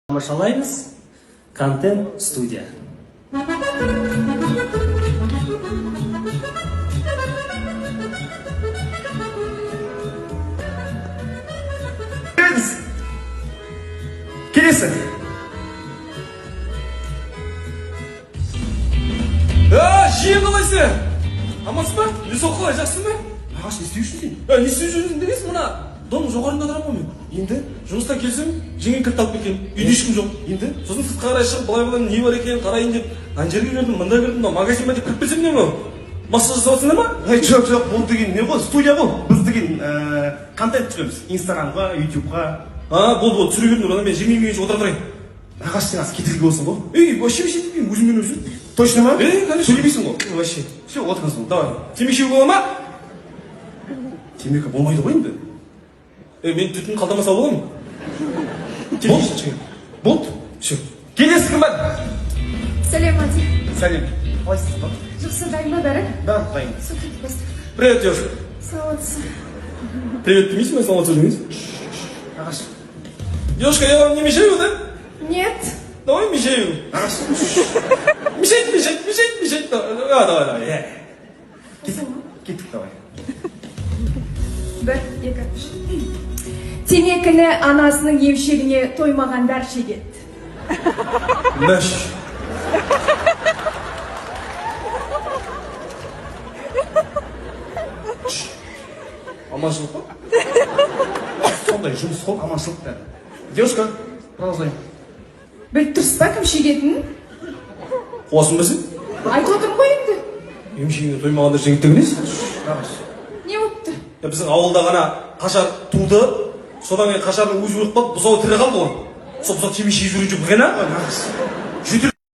Тамашалаймыз. Контент студия. Келіңіз. Келесі. А, жиен, қалайсың? Амансың ба? Денсаулық қалай, жақсың ба? Ағаш, не істеу үшін сен? Е, не істеп жүрсің дегенсің, мына домның жоғарында тұрамын ғой мен. Енді? Жұмыстан келсем, жеңгең кілт алып кеткен. Үйде ешкім жоқ. Енді? Сосын сыртқа қарай шығып, былай былай не бар екен, қарайын деп, ана жерге кірдім, мында кірдім, мынау магазин ба деп кіріп келсем, не мынау? Массаж жасап жатсыңдар ма? Ай, жоқ, жоқ, бұл деген не ғой, студия ғой. Біз деген контент түсіреміз. Инстаграмға, Ютубқа. А, болды, болды, түсіре беріңдер, одан мен жеңгем келгенше отыра тұрайын. Ағаш, сен аз кедергі болсың ғой. Ей, вообще вообще етпеймін, өзіммен өзім. Точно ма? Ей, конечно. Сөйлемейсің ғой. Вообще. Все, отырыңыз. Давай. Темекі шегуге бола ма? Темекі болмайды ғой енді. Е, мен түтін қалтама салып аламын. Темекі. Болды. Все. Келесі кім бар? Сәлем, Ади. Сәлем. Қалайсыз ба? Жақсы, дайын ба бәрі? Да, дайын. Все, кеттік, бастық. Привет, девушка. Саламатсың. Привет демейсің ба, саламатсыз демейсің? Ағаш. Девушка, я вам не мешаю, да? Нет. Давай мешаю. Ағаш. Мешать, мешать, мешать, мешать. А, давай, давай. Е. Кеттік, давай. Бір, екі, үш. Темекіні анасының емшегіне тоймағандар шегеді. Мәш. Аманшылық па? Сондай жұмыс қой, аманшылық бәрі. Девушка, продолжаем. Біліп тұрсыз ба кім шегетінін? Қуасың ба сен? Айтып отырмын ғой енді. Емшегіне тоймағандар жеңіп деген несі? Ағаш. Не болыпты? Я, біздің ауылда ғана қашар туды, содан кейін қашардың өзі өліп қалды, бұзауы тірі қалды ғой. Сол бұзау темекі шегіп жүрген жоқ, а? Ағаш.